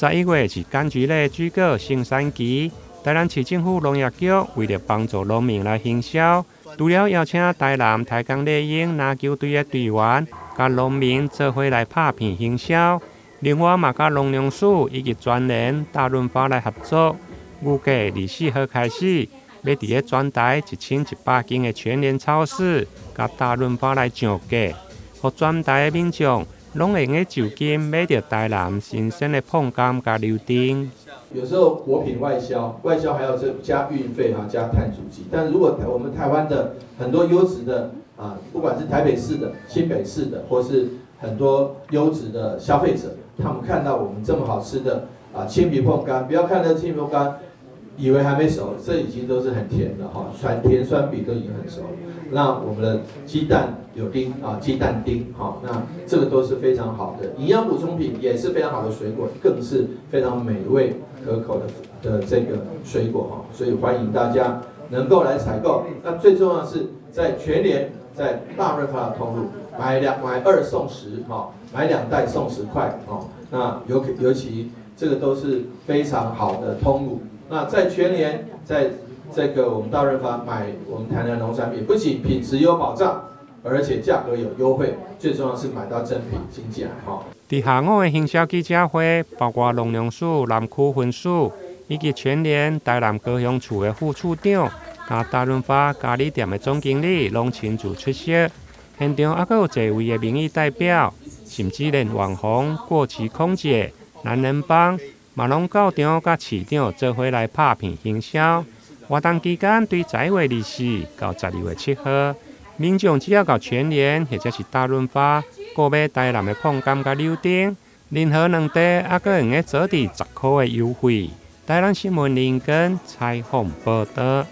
11月是柑橘類水果盛產期，台南市政府農業局為著幫助農民來行銷，除了邀請台南台鋼獵鷹籃球隊的隊員，佮農民做伙來拍片行銷，另外嘛佮農糧署以及全聯、大潤發來合作，預計24號開始，欲佇咧全台1100間的全聯超市，佮大潤發來上架，予全台的民眾攏會用就近買著台南新鮮的椪柑佮柳丁。有時候果品外銷，外銷還要這加運費哈，加碳足跡。但如果我們台灣的很多優質的啊，不管是台北市的、新北市的，或是很多優質的消費者，他們看到我們這麼好吃的啊青皮椪柑，不要看這青皮椪柑，以為還沒熟，這已經都是很甜的哈，酸甜酸比都已經很熟了。那我們的雞蛋柳丁啊，雞蛋丁哈，那這個都是非常好的營養補充品，也是非常好的水果，更是非常美味可口的這個水果哈，所以歡迎大家能夠來採購。那最重要的是在全聯、在大潤發的通路買二送十哈，買2袋送10塊哦。那尤其這個都是非常好的通路。那在全聯，在這個我們大潤發買我們台南農產品，不僅品質有保障，而且價格有優惠，最重要是買到真品真價哈。佇下午的行銷記者會，包括農糧署南區分署以及全聯台南高雄處的副處長，佮大潤發嘉里店的總經理攏親自出席，現場猶閣有濟位的民意代表，甚至連網紅過期空姐、男人幫嘛攏到場佮市長做伙來拍片行銷。活動期間對11月24到12月7號，民眾只要到全聯或者是大潤發購買台南的椪柑佮柳丁，任何兩袋猶閣會用得折抵10箍的優惠。台南新聞林根採訪報導。